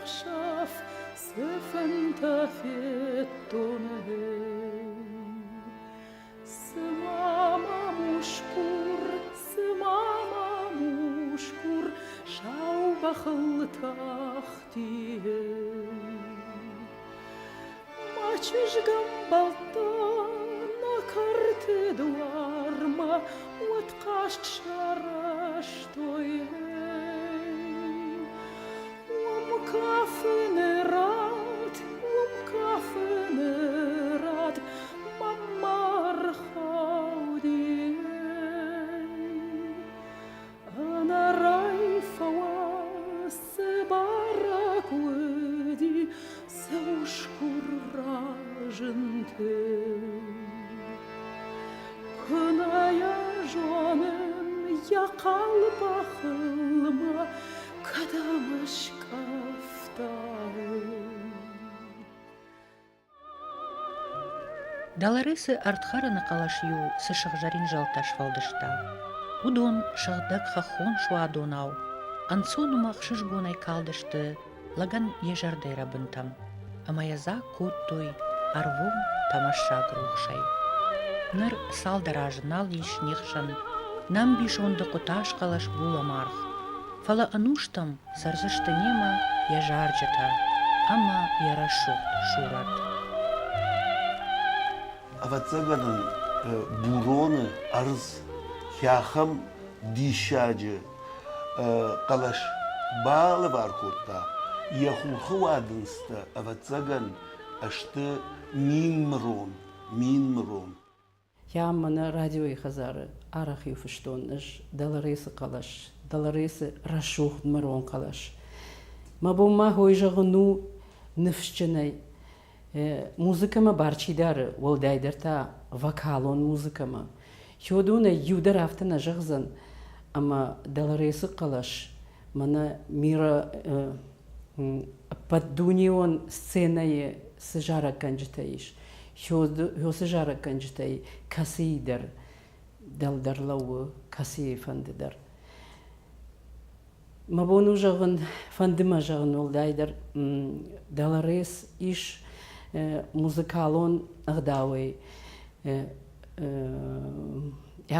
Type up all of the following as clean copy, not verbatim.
ахсӕв цы фынтӕ федтон, ей. Цыма мӕм усгур, цыма мӕм усгур сау бӕхыл тахти, ей. Мӕ чызгӕмбӕлттӕ нӕ кӕрты дуармӕ уӕд хъазт сарӕзтой. Уым кафыны рад, уым кафыны рад мӕм ӕрхауди. Ӕнӕрай фӕуа, цы бӕрӕг уыди, цы усгур разынди. Куы нӕ йӕ зонын, йӕ хъал бӕхыл мӕ кӕдӕм ыскъӕфта. Долоресы ӕрдхӕрӕны хъӕлӕс-иу цы сыгъзӕрин зӕлтӕ сфӕлдыста, уыдон сыгъдӕг хӕххон суадонау ӕнцон ӕмӕ ӕхсызгонӕй калдысты лӕгӕн йӕ зӕрдӕйы рӕбынтӕм ӕмӕ йӕ дзаг кодтой ӕрвон тӕмӕссаг рухсӕй. Ныр цалдӕр азы нал ис не хсӕн нӕ ӕмбисонды хъуытазхъӕлӕс булӕмӕргъ, фӕлӕ ӕнустӕм цӕрдзысты немӕ йӕ зарджытӕ ӕмӕ йӕ рӕсугъд сурӕт. Ӕвӕццӕгӕн ын Буроны ӕрдз ахӕм диссаджы хъӕлӕс балӕвар кодта, йӕ хурхы уадындзтӕ, ӕвӕццӕгӕн, сты минмырон, минмырон. Йа мӕнӕ радиойы хӕдзары арӕх-иу фыстон ӕз Долоресы хъӕлӕс, Долоресы рӕсугъд мырон хъӕлӕс. Мӕ бон ма хой зӕгъын у ныфсджынӕй. Музыкӕмӕ бар чи дары, уӕлдайдӕр та вокалон музыкӕмӕ. Уыдонӕй иу дӕр афтӕ нӕ зӕгъдзӕн, ӕмӕ Долоресы хъӕлӕс мӕнӕ мира ӕппӕтдунеон сценӕйы цы зарӕггӕнджытӕ ис, уыцы зарӕггӕнджытӕй кӕцыйы дӕр дӕлдӕр лӕууы, кӕцыйы фӕнды дӕр. Мӕ бон у зӕгъын, фӕнды мӕ зӕгъын уӕлдайдӕр Долорес ис музыкалон ӕгъдауӕй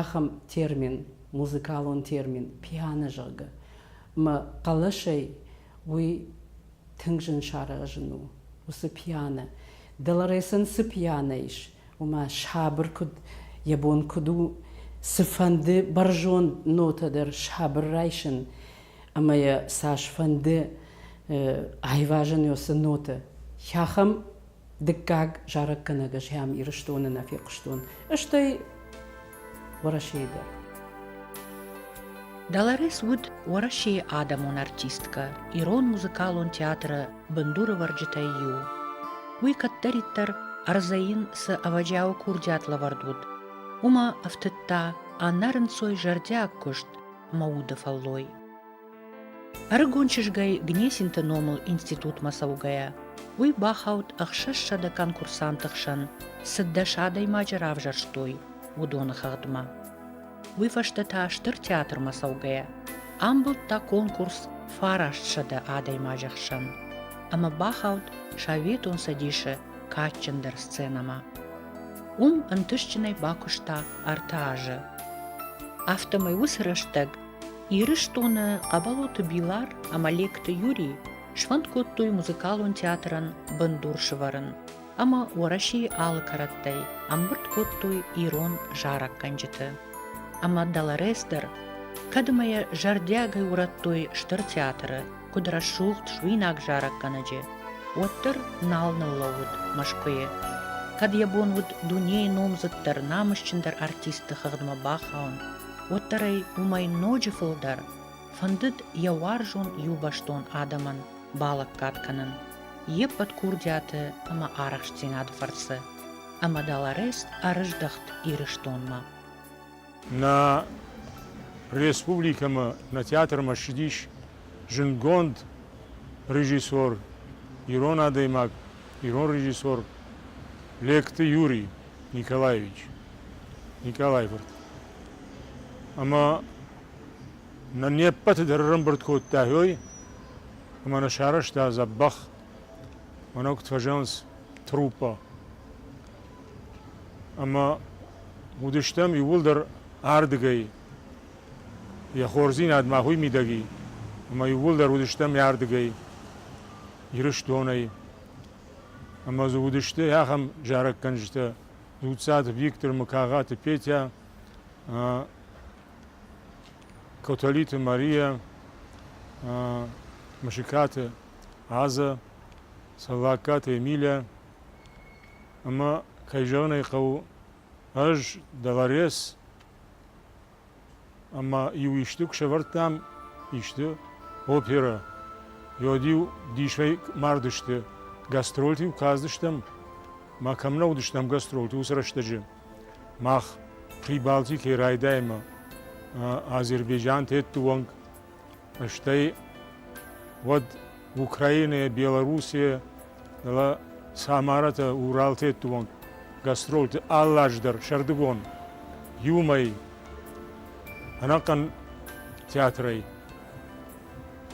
ахӕм термин, музыкалон термин пиано, зӕгъгӕ. Мӕ хъӕлӕсӕй уый тынг зын саразын у, уыцы пиано. Долоресӕн цы пиано ис, ома сабыр куыд йӕ бон куыд у цыфӕнды бӕрзонд нотӕ дӕр сабыр райсын ӕмӕ йӕ цасфӕнды айвазын уыцы нотӕ. Ахӕм дыккаг зарӕггӕнӕг ӕз ӕм Ирыстоны нӕ фехъуыстон, стӕй Уӕрӕсейы дӕр. Долорес уыд Уӕрӕсейы адӕмон артисткӕ, ирон музыкалон театры бындурӕвӕрджытӕй иу. Уый кӕддӕриддӕр ӕрдзӕй йын цы ӕвӕджиауы курдиат лӕвӕрд уыд, уымӕ ӕфтыдта ӕнӕрынцой зӕрдиаг куыст ӕмӕ уды фӕллой. Ӕрыгон чызгӕй Гнесинты номыл институтмӕ цӕугӕйӕ, уый бахауд 600 конкурсанты хсӕн цы 10 адӕймаджы равзӕрстой, уыдоны хыгъдмӕ. Уый фӕстӕ та Стыр театрмӕ цӕугӕйӕ, амбылдта конкурс 900 адӕймаджы хсӕн ӕмӕ бахауд Советон Цӕдисы кадджындӕр сценӕмӕ. Уым ӕнтыстджынӕй бакуыста ӕртӕ азы. Афтӕмӕй уыцы рӕстӕг Ирыстоны Хъӕбӕлоты Билар ӕмӕ Лекъты Юрий сфӕнд кодтой музыкалон театрӕн бындур сывӕрын ӕмӕ Уӕрӕсейы алы кӕрӕттӕй ӕмбырд кодтой ирон зарӕггӕнджыты. Ӕмӕ Долорес дӕр, кӕд ӕмӕ йӕ зӕрдиагӕй урӕдтой Стыр театры, куыд рӕсугъд суинаг зарӕггӕнӕджы, уӕддӕр нал ныллӕууыд Мӕскуыйы. Кӕд йӕ бон уыд дунейы номдзыддӕр, намысджындӕр артистты хыгъдмӕ бахауын, уӕддӕр ӕй уымӕй ноджы фылдӕр фӕндыд йӕ уарзон иубӕстон адӕмӕн балӕггад кӕнын йе ппӕт курдиаты ӕмӕ арӕхстдзинады фӕрцы, ӕмӕ Долорес ӕрыздӕхт Ирыстонмӕ. Нӕ республикӕмӕ, нӕ театрмӕ ссыдис зындгонд режиссер, ирон адӕймаг, ирон режиссер Лекъты Юрий Николаевич, Николайы фырт. Ӕмӕ нӕ не ппӕты дӕр ӕрӕмбырд кодта, ой. Ӕмӕ нӕ сарӕзта дзӕбӕх, мӕнӕ куыд фӕзӕгъынц, труппӕ. Ӕмӕ уыдыстӕм иууылдӕр ардыгӕй. Йӕ хорздзинад мах уый мидӕг и, ӕмӕ иууылдӕр уыдыстӕм ардыгӕй, Ирыстонӕй. Ӕмӕ дзы уыдысты ахӕм зарӕггӕнджытӕ Дзуццаты Виктор, Мыкагъаты Петя, Котолиты Мария, Мысыкаты Азӕ, Цӕллагкаты Эмилия ӕмӕ, кӕй зӕгъын ӕй хъӕуы, ӕз, Долорес ӕмӕ иу исты куы сӕвӕрдтам, исты оперӕ, уӕд-иу дисӕй мардысты, гастролты-иу кадздыстӕм, ма кӕм нӕ уыдыстӕм гастролты уыцы рӕстӕджы. Мах Прибалтикӕйы райдайӕмӕ Азербайджан тетты онг, стӕй уӕд Украинӕйӕ, Белоруссийӕ, дӕлӕ Самаратӕ, Урал тетты онг гастролты алы аз дӕр сӕрдыгон иу мӕй ӕнӕхъӕн театрӕй.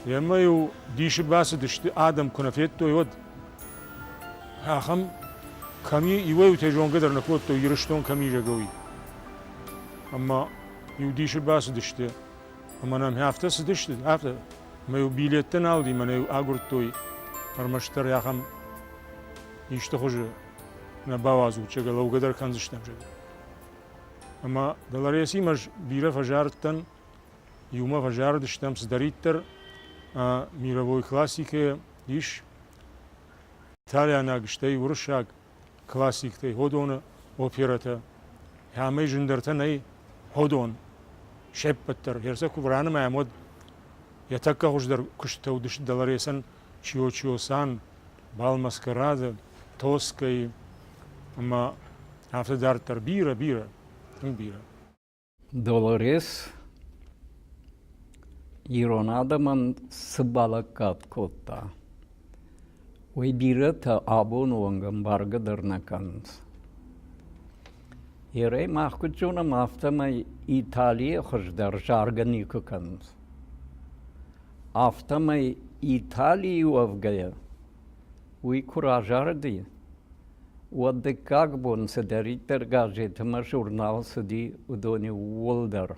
Ӕмӕ-иу дисы бацыдысты, адӕм куы нӕ федтой, уӕд ахӕм кӕм и, иуӕй-иутӕ зонгӕ дӕр нӕ кодтой, Ирыстон кӕм и, зӕгъгӕ, уый. Ӕмӕ иу дисы бацыдысты, ӕмӕ нӕм афтӕ цыдысты, афтӕ. Ӕмӕ-иу билеттӕ нал уыди, мӕнӕ-иу агуырдтой ӕрмӕстдӕр ахӕм исты хуызы нӕ бауадзут, зӕгъгӕ, лӕугӕ дӕр кӕндзыстӕм, зӕгъгӕ. Ӕмӕ Долоресимӕ ӕз бирӕ фӕзарыдтӕн, иумӕ фӕзарыдыстӕм цыдӕриддӕр мировой классикӕйы ис, италианаг, стӕй уырыссаг классиктӕй уыдоны оперӕтӕ. Амӕй зындӕртӕ нӕй уыдон се ппӕт дӕр. Херсӕ куы ранымайӕм, уӕд йӕ тӕккӕ хуыздӕр куыстытӕ уыдысты Долоресӕн Чио-Чио-сан, Бал Маскарады, Тоскайы ӕмӕ афтӕ дарддӕр бирӕ, бирӕ, тынг бирӕ. Долорес ирон адӕмӕн цы балӕггад кодта, уый бирӕтӕ абоны онг ӕмбаргӕ дӕр нӕ кӕнынц. Ирӕй мах куыд зонӕм, афтӕмӕй Италийы хуыздӕр заргӕ никуы кӕнынц. Афтӕмӕй Италийы уӕвгӕйӕ, уый куы разарыди, уӕд дыккаг бон цыдӕриддӕр газет ӕмӕ журнал цыди, уыдон иууылдӕр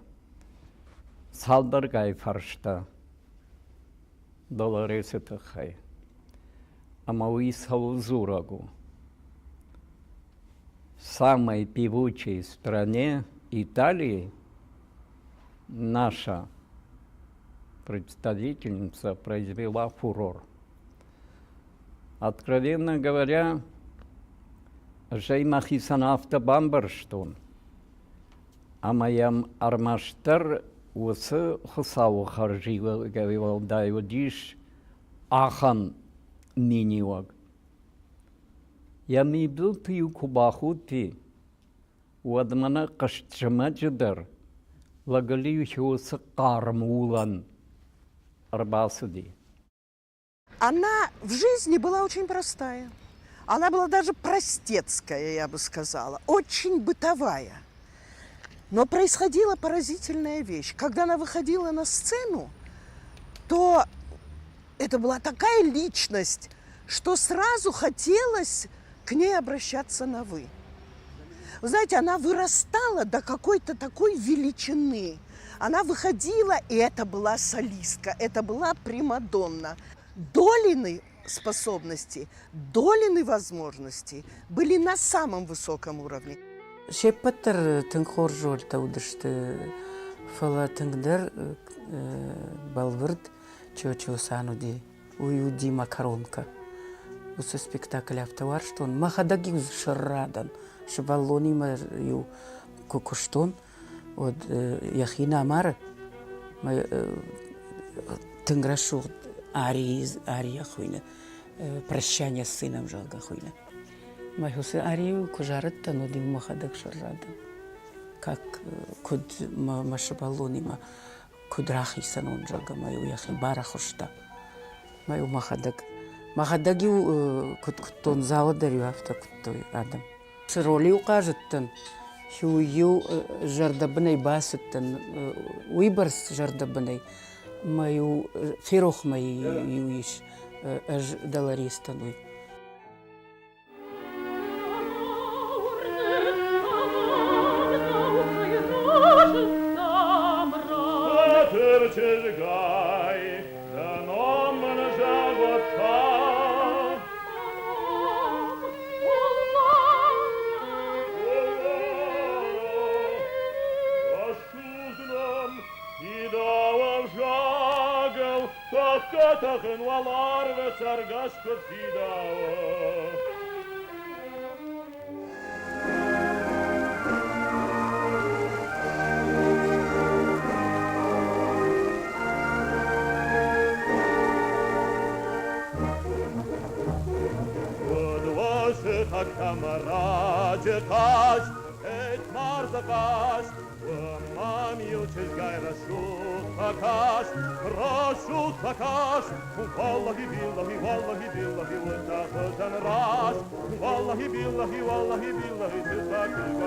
цалдӕргай фӕрстӕ Долоресы тыххӕй. Ӕмӕ уый цӕуыл дзурӕг у? Самой певучей стране Италии наша представительница произвела фурор. Откровенно говоря, ӕз ӕй мӕхицӕн афтӕ бамбӕрстон, ӕмӕ йӕм ӕрмӕстдӕр уыцы Хуыцауы хӕрзиуӕгӕй уӕлдай уыдис ахӕм миниуӕг. Йӕ мидбылты-иу куы бахудти, уӕд мӕнӕ хъызт-зымӕджы дӕр лӕгыл-иу уыцы хъарм улӕн ӕрбацыди. Она в жизни была очень простая. Она была даже простецкая, я бы сказала, очень бытовая. Но происходила поразительная вещь. Когда она выходила на сцену, то это была такая личность, что сразу хотелось к ней обращаться на «вы». Вы знаете, она вырастала до какой-то такой величины. Она выходила, и это была солистка, это была примадонна. Долины способности, долины возможности были на самом высоком уровне. Се ппӕт дӕр тынг хорз рольтӕ уыдысты, фӕлӕ тынгдӕр бӕлвырд Чочосан уыди. Уый уыди макаронкӕ. Уыцы спектакль афтӕ уарзтон. Мӕхӕдӕг-иу дзы сӕрра дӕн. Сывӕллонимӕ-иу куы куыстон, уӕд йӕхи нӕ мары. Тынг рӕсугъд ария хуыйны. «Прощание с сыном», зӕгъгӕ, хуыйны. Мӕ уыцы арийыл куы зарыдтӕн, уӕд-иу мӕхӕдӕг сӕрра дӕн. Как куыд мӕ сывӕллонимӕ куыд рахицӕн уон, зӕгъгӕ, мӕ-иу йӕхи барӕхуыста. Мӕ-иу мӕхӕдӕг, мӕхӕдӕг-иу куыд куыдтон, залы дӕр-иу афтӕ куыдтой адӕм. Цы роль-иу хъазыдтӕн, иу зӕрдӕбынӕй бацыдтӕн, уыйбӕрц зӕрдӕбынӕй. Мӕ-иу ферох мӕ-иу ис ӕз Долорестӕн уый. Тӕхын уӕларвы цӕргӕс куыд фидауы. Раджы хъазт, ӕтмарзы хъазт, Мам-иу чызгай рӕсугъд фӕкаст, рӕсугъд фӕкаст, Уаллахи, биллахи, уаллахи, биллахи, уыдтӕ раст, Уаллахи, биллахи, уаллахи, биллахи, тыхтӕ куыд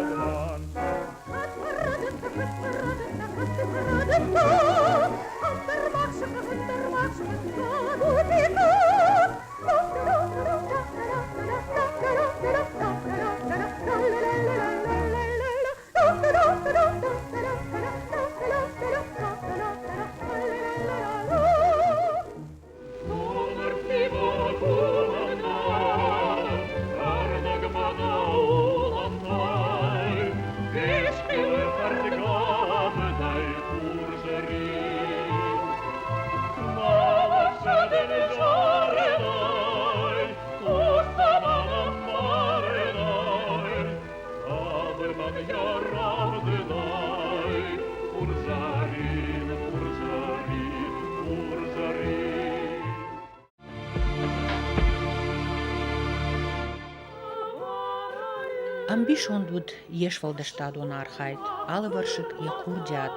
Ӕмбисонд уыд йе сфӕлдыстадон архайд, алывӕрсыг йӕ курдиат,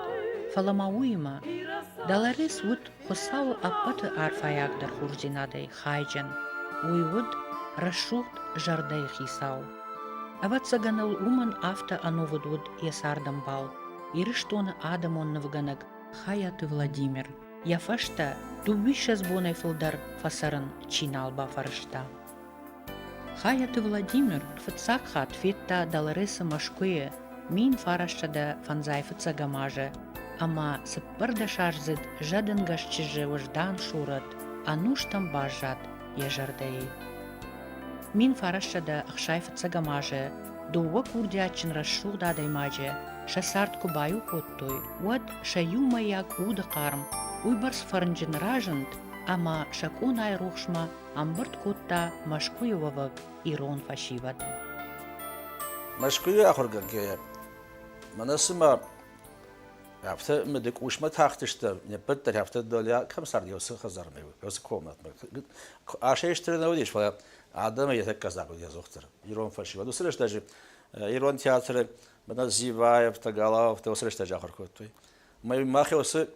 фӕлӕ ма уыимӕ Долорес уыд Хуыцауы ӕппӕты арфӕйагдӕр хорздзинадӕй хайджын. Уый уыд рӕсугъд зӕрдӕйы хицау. Ӕвӕццӕгӕн ыл уымӕн афтӕ ӕнувыд уыд йӕ цардӕмбал, Ирыстоны адӕмон нывгӕнӕг Хайаты Владимир. Йӕ фӕстӕ дыууиссӕдз бонӕй фылдӕр фӕцӕрын чи нал бафӕрӕзта. Хайаты Владимир фыццаг хатт федта Долоресы Мӕскуыйы 1955 азы ӕмӕ цыппӕрдӕсаздзыд зӕдӕнгӕс чызджы уӕздан сурӕт ӕнустӕм баззад йӕ зӕрдӕйы. 1965 азы дыууӕ курдиатджын рӕсугъд адӕймаджы сӕ цард куы баиу кодтой, уӕд сӕ иумӕйаг уды хъарм уыйбӕрц фӕрнджын разынд, ӕмӕ сӕ къонайы рухсмӕ ӕмбырд кодта Мӕскуыйы уӕвӕг ирон фӕсивӕд. Мӕскуыйы ахуыргӕнгӕйӕ мӕнӕ цыма афтӕ мыды къусмӕ тахтысты, не ппӕт дӕр афтӕ дӕлӕ кӕм царди, уыцы хӕдзармӕ, уыцы комнатмӕ. Асӕй стыр нӕ уыдис, фӕлӕ адӕмы йӕ тӕккӕ дзаг уыди ӕдзухдӕр ирон фӕсивӕд. Уыцы рӕстӕджы ирон театры мӕнӕ Зиваевтӕ, Галаовтӕ уыцы рӕстӕджы ахуыр кодтой. Мах уыцы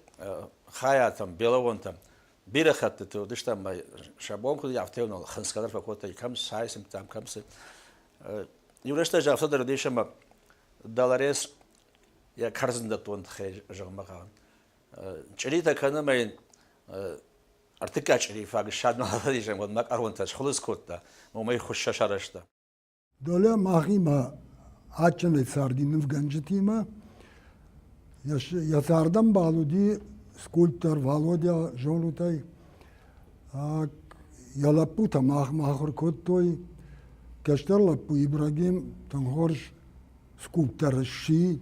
хайатӕм, Беловонтӕм бирӕ хӕттыты уыдыстӕм ӕмӕ сӕ бон куыд афтӕ хынцгӕ дӕр фӕкодтой, кӕм цай цымдтам, кӕм цы. Иу рӕстӕджы афтӕ дӕр уыдис, ӕмӕ Долорес йӕ кӕрдзындӕттон тыххӕй зӕгъынмӕ хъавын. Чъиритӕ кӕны ӕмӕ йын ӕртыккаг чъирийы фаг ссад нал уыдис, уӕд макъаронтӕ схуылыдз кодта, уымӕй хуыссӕ сарӕзта. Долӕ махимӕ адджынӕй царди нывгӕнджытимӕ. Йӕ цардӕмбал уыди скульптор Валодя зонутӕй. Йӕ лӕппутӕ махмӕ ахуыр кодтой. Кӕстӕр лӕппу Ибрагим тынг хорз скульптор сси.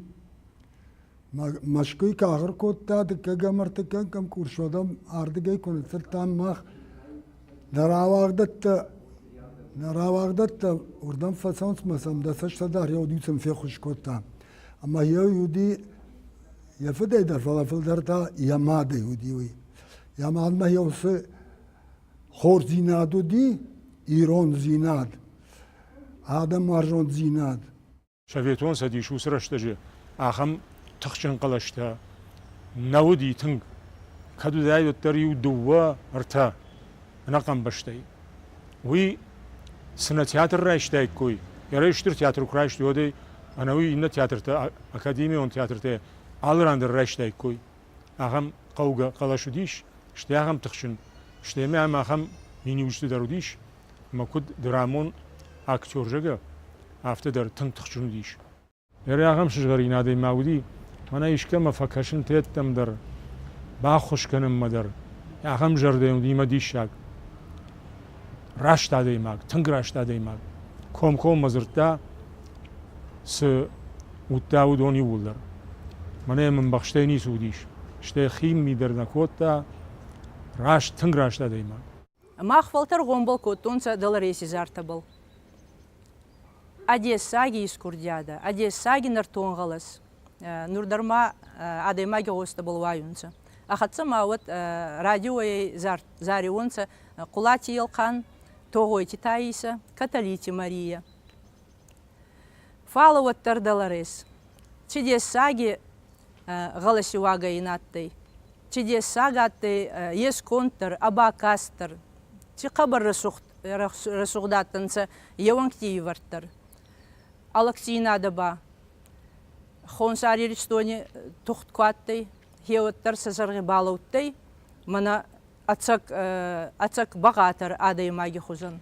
Мӕскуыйы куы ахуыр кодта дыккӕгӕм, ӕртыккӕгӕм курс, уӕд ӕм ардыгӕй куы ныццырдтам мах, нӕ рауагъдӕттӕ, нӕ рауагъдӕттӕ уырдӕм фӕцӕуынц мӕ сӕм дӕ цӕст дӕр йӕ уд сын феххуыс кодта. Ӕмӕ йӕ уыди йӕ фыдӕй дӕр, фӕлӕ фылдӕр та йӕ мадӕй уыди уый. Йӕ мадмӕ йӕ уыцы хорздзинад уыди, ирондзинад, адӕмуарзондзинад. Советон Цӕдис уыцы рӕстӕджы ахӕм тыхджын хъӕлӕстӕ нӕ уыди тынг. Кӕд уыдаид, уӕддӕр иу дыууӕ, ӕртӕ ӕнӕхъӕн бӕстӕй. Уый цы нӕ театр райстаиккой, йӕ стыр театр куы райстой, уӕд ӕй ӕнӕуи иннӕ театртӕ, академион театртӕ алы ран дӕр райстаиккой. Ахӕм. хъӕугӕ хъӕлӕс уыдис, стӕй ахӕм тыхджын, стӕй мӕм ахӕм миниуджыты дӕр уыдис, ӕмӕ куыд драмон актер зӕгъгӕ, афтӕ дӕр тынг тыхджын уыдис. Ӕрӕ ахӕм сызгъӕрин адӕймаг уыди, мӕнӕ искӕмӕ фӕкӕсын тедтӕм дӕр, баххуыс кӕнынмӕ дӕр. Ахӕм зӕрдӕ йын уыди мӕ диссаг. Раст адӕймаг, тынг раст адӕймаг. Комкоммӕ дзырдта, цы уыдта, уыдон иууылдӕр. Мӕнӕ йӕм ӕмбӕхстӕй ницы уыдис. Стӕй хин ми дӕр нӕ кодта. Раст, тынг раст адӕймаг. Мах фӕлтӕр гъомбӕл кодтонцӕ Долореси зартӕбӕл. Одессаги искурдиадӕ, Одессаги нӕртон гъӕлӕс. Нур дӕр ма адӕймаги гъостӕбӕл уайунцӕ. А хӕццӕ ма уӕд радиойӕй зариуонцӕ Хъулати Елхъан, Тогъойти Таисӕ, Каталити Мария. Фал уӕддӕр Долорес. Ци дессаги гъӕлӕси уагӕ ин адтӕй. Ци дессаг адтӕй е сконд дӕр, ӕ бакаст дӕр. Ци хъӕбӕр рӕсугъд адтӕнцӕ е уӕнгти ивӕрд дӕр. Алӕгдзийнадӕ ба Хонсар Иристони тугъд ку адтӕй, хеуӕддӕр сӕ сӕргъи балӕудтӕй, мӕнӕ ӕцӕг, ӕцӕг бӕгъатӕр адӕймаги хузӕн.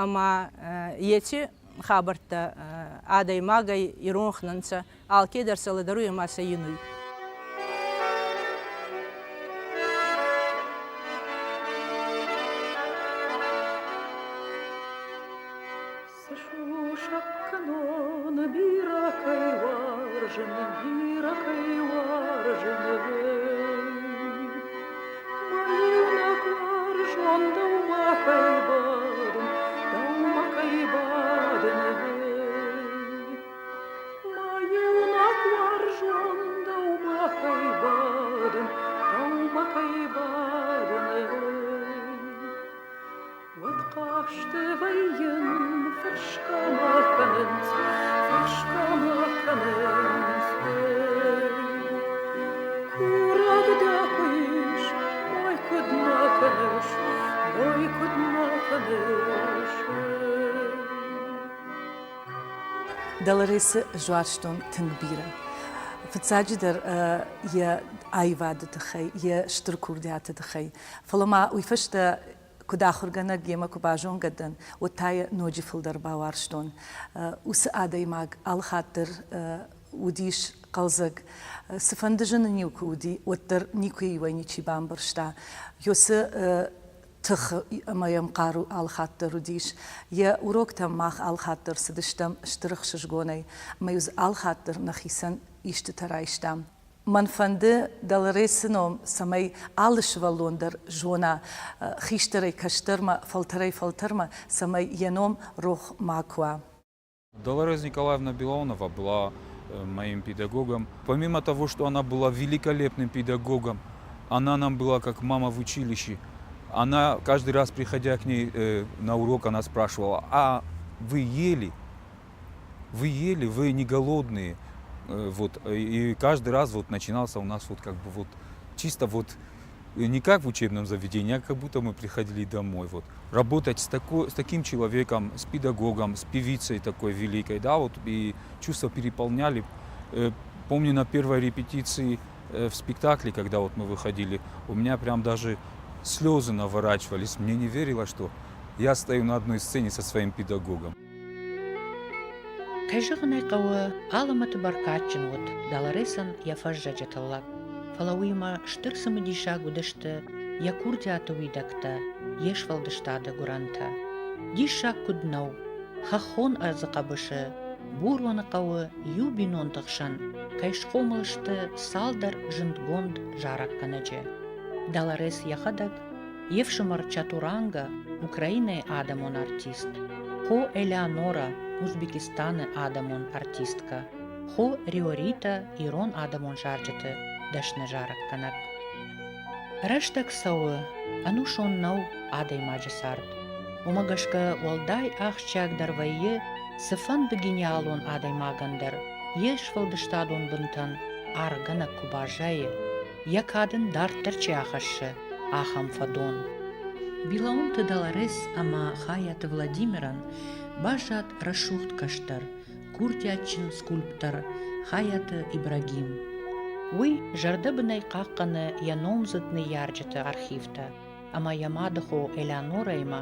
Ӕма еци хабӕрттӕ адӕймагӕй иронх нӕ нцӕ, алкедӕр сӕ лӕдӕруй ӕма сӕ инуй. Цы сусӕг кӕнон, бирӕ кӕй уарзын, бирӕ кӕй уарзын, гъей. Мӕ иунӕг уарзон дӕумӕ кӕй бадын, дӕумӕ кӕй бадын, гъей. Мӕ иунӕг уарзон дӕумӕ кӕй бадын, дӕумӕ кӕй бадын, гъей. Уӕд хъазты вӕййын, фӕрсгӕ мӕ кӕнынц, фӕрсгӕ мӕ кӕнынц. Курӕг дӕ куы ис, мой куыд нӕ кӕныс, мой куыд нӕ кӕныс. Долоресы ӕз уарзтон тынг бирӕ. Фыццаджыдӕр йӕ аивады тыххӕй, йе стыр курдиаты тыххӕй. Фӕлӕ ма уый фӕстӕ куыд ахуыргӕнӕг йемӕ куы базонгӕ дӕн, уӕд та йӕ ноджы фылдӕр бауарзтон. Уыцы адӕймаг алыхатт дӕр уыдис хъӕлдзӕг. Цыфӕнды зын ын-иу куы уыди, уӕддӕр никуы иуӕй ничи бамбӕрста. Уыцы тых ӕмӕ йӕм хъару алыхатт дӕр уыдис. Йӕ уроктӕм мах алыхатт дӕр цыдыстӕм стыр ӕхсызгонӕй, ӕмӕ-иу дзы алыхатт дӕр нӕхицӕн истытӕ райстам. Мӕн фӕнды Долоресы ном, цӕмӕй алы сывӕллон дӕр зона хистӕрӕй кӕстӕрмӕ, фӕлтӕрӕй фӕлтӕрмӕ, цӕмӕй йӕ ном рох макуы уа. Долорес Николаевна Белонова была моим педагогом. Помимо того, что она была великолепным педагогом, она нам была как мама в училище. Она каждый раз, приходя к ней на урок, она спрашивала, а вы ели? Вы ели, вы не голодные. Вот, и каждый раз вот начинался у нас вот как бы вот чисто вот не как в учебном заведении, а как будто мы приходили домой. Вот. Работать с, такой, с таким человеком, с педагогом, с певицей такой великой, да, вот и чувства переполняли. Помню на первой репетиции в спектакле, когда вот мы выходили, у меня прям даже слезы наворачивались. Мне не верилось, что я стою на одной сцене со своим педагогом. Кӕй зӕгъын ӕй хъӕуы, алӕмӕты бӕркадджын уыд Долоресӕн йӕ фӕззӕджы тыллӕг, фӕлӕ уыимӕ стыр цымыдисаг уыдысты йӕ курдиаты уидӕгтӕ, йе сфӕлдыстады гуырӕнтӕ. Диссаг куыд нӕу, хӕххон ӕрдзы хъӕбысы Буроны хъӕуы иу бинонты хсӕн кӕй схъомыл сты цалдӕр зындгонд зарӕггӕнӕджы. Долорес йӕхӕдӕг Йе фсымӕр Чатуранга, Украинӕйы адӕмон артист, хо Элеонора, Узбекистаны адӕмон артисткӕ, хо Риорита, ирон адӕмон зарджыты дӕсны зарӕггӕнӕг. Рӕстӕг цӕуы, ӕнусон нӕу адӕймаджы цард. Уымӕ гӕсгӕ уӕлдай ахсджиагдӕр вӕййы цыфӕнды гениалон адӕймагӕн дӕр йе сфӕлдыстадон бынтӕн аргъгӕнӕг куы баззайы, йӕ кад ын дарддӕр чи ахӕссы, ахӕм фӕдон. Билаонты Долорес ӕмӕ Хайаты Владимирӕн баззад рӕсугъд кӕстӕр, курдиатджын скульптор Хайаты Ибрагим. Уый зӕрдӕбынӕй хъахъхъӕны йӕ номдзыд ныййарджыты архивтӕ ӕмӕ йӕ мадыхо Элеонорӕимӕ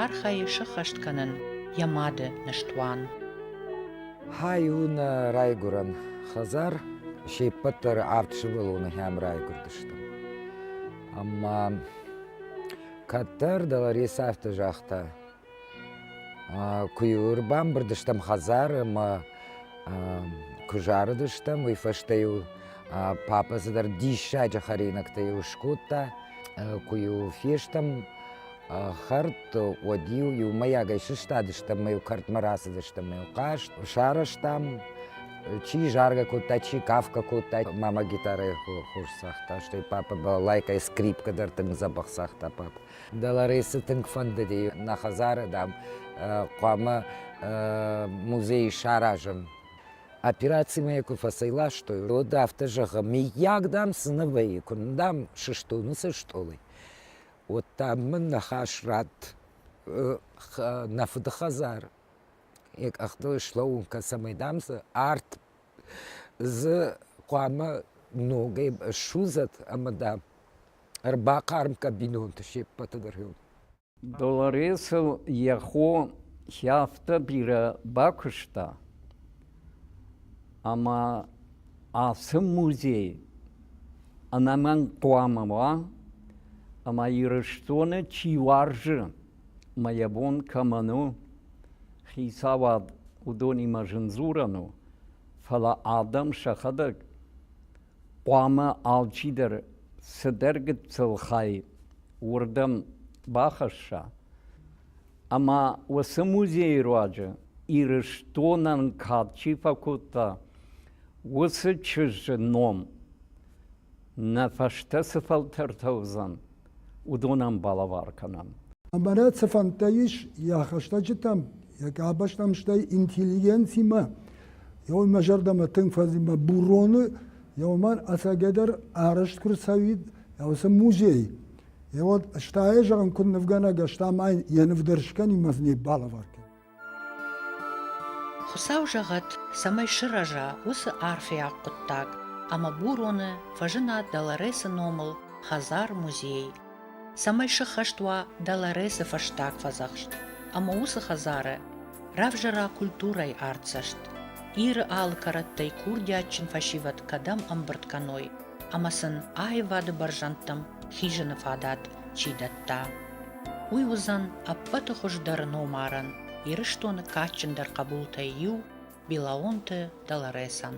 архайы сӕххӕст кӕнын йӕ мады ныстуан. Хай у нӕ райгуырӕн хӕдзар. Се ппӕт дӕр авд сывӕллоны хӕм райгуырдысты. Ӕмӕ кӕддӕр Долорес афтӕ загъта, Куы-иу ӕрбамбырд стӕм хӕдзары ӕмӕ куы зарыдыстӕм, уый фӕстӕ-иу папӕ цыдӕр диссаджы хӕринӕгтӕ-иу скодта. Куы-иу фестӕм хӕрд, уӕд-иу иумӕйагӕй сыстадыстӕм ӕмӕ-иу кӕртмӕ рацыдыстӕм ӕмӕ-иу хъазт сарӕзтам. Чи заргӕ кодта, чи кафгӕ кодта. Мама гитарӕйы хорз цагъта, стӕй папӕ балалайкӕйы скрипкӕ дӕр тынг дзӕбӕх цагъта папӕ. Долоресы тынг фӕндыди нӕ хӕдзары, дам, хъуамӕ музей саразӕм. Операцимӕ куы фӕцӕйластой, уӕд афтӕ зӕгъы, мыййаг, дам, цы нӕ вӕййы, куы дам, сыстон уыцы стъолӕй, уӕд, дам, мын ныхас ратт нӕ фыды хӕдзар йӕ къӕхтыл слӕууын кӕн, цӕмӕй, дам, дзы арт дзы хъуамӕ ногӕй ссудзӕд ӕмӕ, дам, ӕрбахъарм кӕн бинонты се ппӕты дӕр. Долоресыл йӕ хо афтӕ бирӕ бакуыста, ӕмӕ ацы музей ӕнӕмӕнг хъуамӕ уа, ӕмӕ Ирыстоны чи уарзы ӕмӕ йӕ бон кӕмӕн у, хицауад уыдонимӕ зын дзурӕн у, фӕлӕ адӕм сӕхӕдӕг хъуамӕ алчидӕр цыдӕр гыццыл хай уырдӕм бахӕсса. Ӕмӕ уыцы музейы руаджы Ирыстонӕн кад чи фӕкодта, уыцы чызджы ном нӕ фӕстӕ цы фӕлтӕртӕ уыдзӕн, уыдонӕн балӕвар кӕнӕм. Ӕмӕ цы фӕндтӕ ис йӕ хӕстӕджытӕм, йӕ къабӕзтӕм, стӕй интеллигенцимӕ, еу мӕ зӕрдӕмӕ тынг фӕзынд Буроны, еумӕн ӕцӕгӕйдӕр арӕзт куы рцӕуид уыцы музей. Еуӕд стайӕ зӕгъын куыд нывгӕнӕг, ӕз та ма йӕ ныв дӕр скӕнин мӕ не балӕвар кӕн. Хуыцау зӕгъӕд, цӕмӕй сырӕза уыцы арфӕйаг хъуыддаг, ӕмӕ Буроны фӕзына Долоресы номыл хӕдзар-музей, цӕмӕй сыххӕст уа Долоресы фӕстаг фӕдзӕхст, ӕмӕ уыцы хӕдзары равзӕра культурӕйы артдзӕст, Иры алы кӕрӕттӕй курдиатджын фӕсивӕд кӕдӕм ӕмбырд кӕной ӕмӕ сын аивады бӕрзӕндтӕм хизыны фадат чи дӕтта. Уый уыдзӕн ӕппӕты хуыздӕр номарӕн Ирыстоны кадджындӕр хъӕбултӕй иу Билаонты Долоресӕн.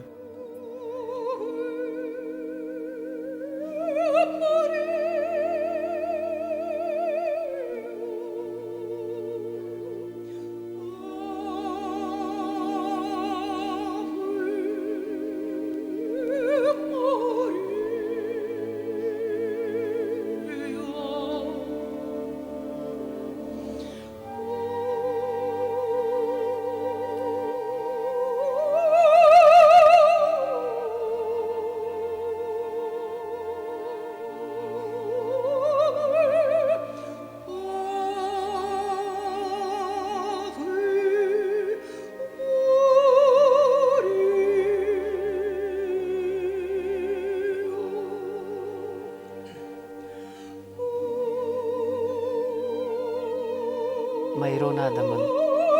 Мӕ ирон адӕмӕн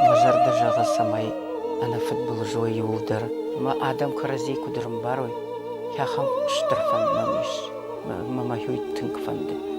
мӕ зӕрдӕ зӕгъы, цӕмӕй ӕнӕфыдбылыз уой иууылдӕр ӕмӕ адӕм кӕрӕдзи куыд ӕрӕмбарой, ахӕм стыр фӕнд мӕм ис. Мӕ мӕ уый тынг фӕнды.